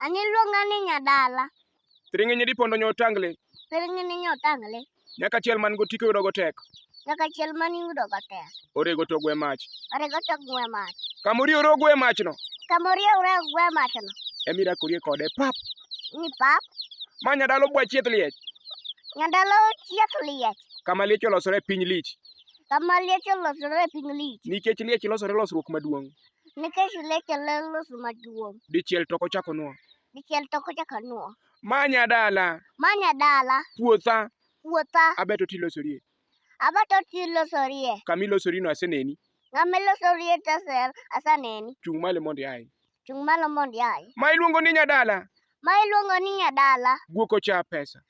An iluonga ni nyadala. Thiring'inyi dipondo nyotangle. Thiring'inyi nyotangle. Nyaka achiel man gotiko yudo go tek. Nyaka achiel man yudo go tek. Orego to gwe mach. Orego to gwe mach. Kamoriore ogwe machno. Kamoriore ogwe machno. Emirakorie kode pap. Ni pap. Ma nyadalo bwa chieth liech. Nyadalo chieth liech. Kama liech olosore e piny lich. Kama liech olosore e piny lich. Nikech liech losore losruok maduong'. Nikech liech losore maduong'. Dichiel to ok ochako nuo. Dichiel to ok ochako nuo. Ma nyadala. Ma nyadala. Puotha. Puotha. Abeto tilosorie. Abeto tilosorie. Kama ilosorino aseneni. Kama ilosorie to aseneni. Chung' malo mondo iai. Chung' malo mondo iai. Ma iluongo ni nyadala. Ma iluongo ni nyadala. Guok ocha pesa.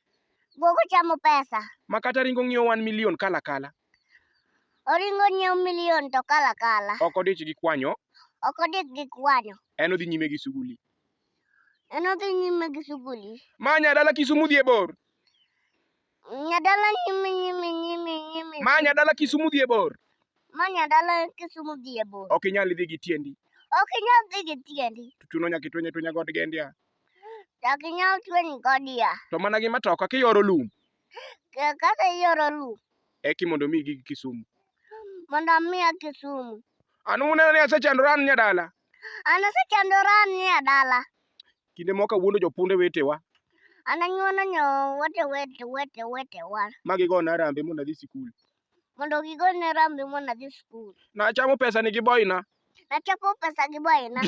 Guok ochamo pesa. Ma kata ringo ng'iewo 1 million kala kala. Oringo nyiewo million to kala kala. Ok odich gi kwanyo. Ok odich gi kwanyo. En odhi nyime gi suguli. En odhi nyime gi suguli. Ma nyadala Kisumu dhi e bor. Nyadala nyime nyime nyime nyime. Ma nyadala Kisumu dhi e bor. Ma nyadala Kisumu dhi e bor. Ok inyal dhi gi tiendi. Ok inyal dhi gi tiendi. To chuno nyaka itweny atwenya god gendia. Ok inyal tweny godia. To mana gi matoka kiyoro lum. Kata iyoro lum. Eki mondo omi gig Kisumu. Mondo omiya Kisumu. An uneno ni asechandora an nyadala. An asechandora an nyadala. Kinde moko awuondo jopunde wetewa. An anyuono nyo wete wete wete wetewa. Ma gigona arambe mondo adhi sikul. Mondo gigone arambe mondo adhi sikul. Nachamo pesa ni gi boyna. Nachamo pesa gi boyna.